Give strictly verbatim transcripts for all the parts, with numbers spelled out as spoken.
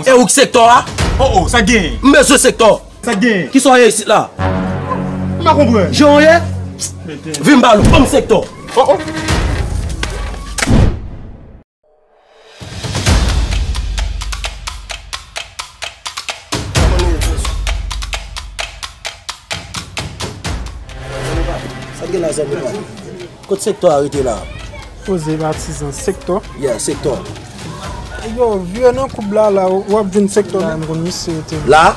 E ou k sektò a? Oh, oh, sa gen? M bezwen sektò. Sa gen? Kisa w ye isit la? M pa konprann. Jan w ye? Mete. Vin ba nou, ban m sektò. Oh, oh. Sa gen la, zanmi pa? Kot sektò a rete la? Poze patizan sektò. Yeah, sektò. Yo, vye nan koub la, la, w ap jwenn sektò la, m konn misye rete. La?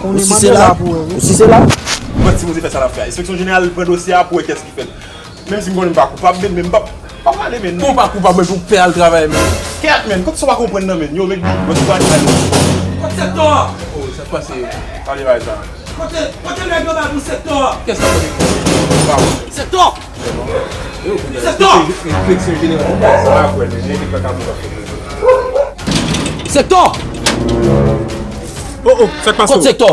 Ou si se la? Ou si se la? Mwen, si mwen te fè sa l ap fè. Enspeksyon jeneral pran dosye a pou wè kiyès ki fè l. Menm si m konnen m pa koupab, men, men m p ap, p ap ale, men. Pou w pa koupab, men pou w pè al travay, men. Kèt, men, kot sa w pa konprann nan, men? Yo, men, mwen sou pale. Kot sektò a? Oh, sa k pase? Pale bay sa. Kote, kote nèg yo ba nou sektò a? Kiyès sa kote? Sektò! Sektò! Enspeksyon jeneral. Sa pa kwè, men, men, men, men, men. Sektò! Oh, oh, sa k pase? Kot sektò?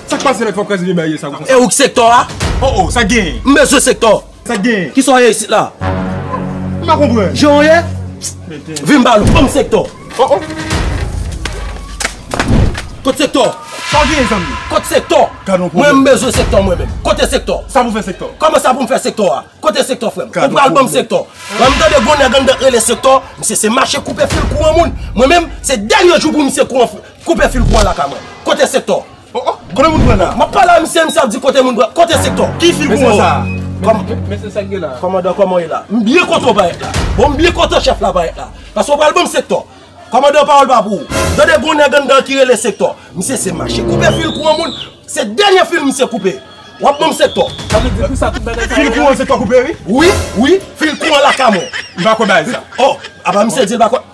Sa k pase, mèt, fò w kraze bagay sa konsa? E ou k sektò a? Oh, oh, sa gen? M bezwen sektò. Sa gen? Kisa w ye isit la? M pa konprann. Jan w ye? Vin ba nou, ban m sektò. Oh, oh. Kot sektò? Sa w gen, zanmi? Kot sektò? Gad yon pwoblèm. Mwen, m bezwen sektò mwen menm. Kote sektò? Sa pou fè sektò? Kòman sa pou m fè sektò a? Kote sektò, frè m? Ou pral ban m sektò. Lè m tande gon nèg anndan k rele sektò, misye se mache koupe fil kouran moun. Mwen menm, se dènye jou pou misye kouran, koupe fil kouran lakay mwen. Kote sektò? Oh, oh, kote moun pran la? M ap pale a misye, misye ap di kote moun pran. Kote sektò? Ki fil kouran sa? Kòm-, mesye, sa k gen la? Kòmandan, kòman w ye la? M byen kontan w parèt la. Bon, m byen kontan chèf la parèt la. Paske w pral ban m sektò. Kòmandan, pawòl pa pou ou. Tande gon nèg anndan ki rele sektò. Misye se mache koupe fil kouran moun. Se dènye fil misye koupe. W ap ban m sektò. Sa vle di pou sa tout bagay sa. Fil kouran sektò koupe, wi? Wi, wi, fil kouran lakay mwen. M pa kwè bagay sa. Oh, apa misye di l pa kwè.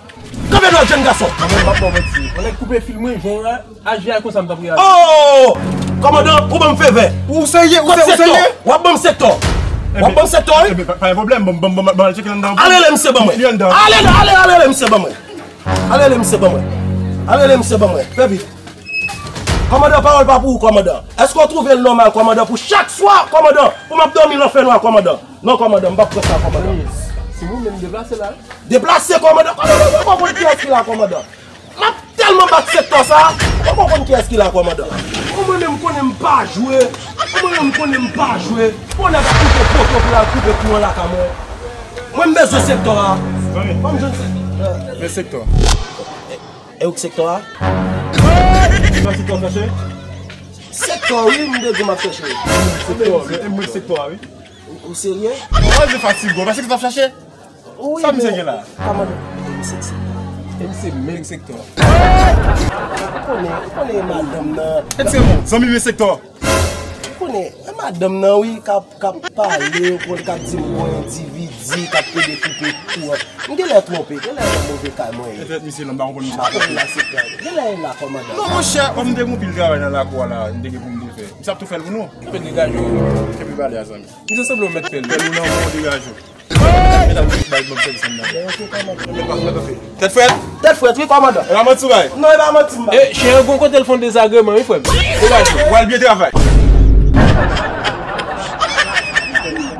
Kanpe dwat, jèn gason. Mwen menm m ap ba w manti. Yon nèg koupe fil mwen, jan w aji a konsa m t ap reyaji. Oh! Kòmandan, ou ban m favè. Ou serye? Ou serye? W ap ban m sektò. W ap ban m sektò, wi. Ebyen, pa, pa gen pwoblèm. Bon, bon, bon, bon, al tcheke l anndan. Ale, ale, misye ban mwen. Li anndan. Ale, ale, ale, ale, misye ban mwen. Ale, ale, misye ban mwen. Ale, ale, misye ban mwen. Fè vit. Kòmandan, pawòl pa pou ou, kòmandan. Èske w twouve l nòmal, kòmandan, pou chak swa, kòmandan, pou m ap dòmi nan fènwa, kòmandan? Non, kòmandan, m p ap pran sa, kòmandan. Si ou menm deplase la. Deplase, kòmandan. Kòmandan, mwen poko konn kiyès ki la, kòmandan. M ap tèlman bat sektò sa, mwen poko konn kiyès ki la, kòmandan. Mwen menm, m konnen m pa jwe. Mwen menm, m konnen m pa jwe. Bon, nèg ap koupe poto pou l al koupe kouran lakay mwen. Mwen, m bezwen sektò a. Zanmi. Ban m jwenn sektò. Men sektò. E ou k sektò a? Sektò, sektò, chache? Sektò, wi, m te di m ap chache. Sektò, e mwen sektò a, wi. Ou, ou serye? Mwen, se fatig, bro. Paske w t ap chache? Wi, sa misye gen la? Kòmandan, e misye k sektò. E misye menm sektò. Ou konnen, ou konnen e madanm nan. E se bon, zanmi m e sektò. Ou konnen, e madanm nan, wi, k ap, k ap pale, ou konn k ap di m bon endividi, k ap pede koupe kouran. M genlè twonpe, genlè nan move kay mwen ye. Petèt misye la, m pa konprann misye. M pa konn la se kay. Genlè e la, kòmandan. Non, monchè, kòm m te gen yon pil travay nan lakou a la, m te gen pou m te fè. Misye ap tou fè l pou nou. Kenbe degaje w. Kenbe pale a, zanmi. Misye sanble yon mèt fè l. Fè nou nan bon degaje w. Medam, bay bon sèvis anndan. Tèt frèt? Tèt frèt, wi, kòmandan. E pa manti w bay? Non, e pa manti m bay. E, chen an gon kote l fè yon dezagreman, wi, frè m. Degaje w. W al byen travay.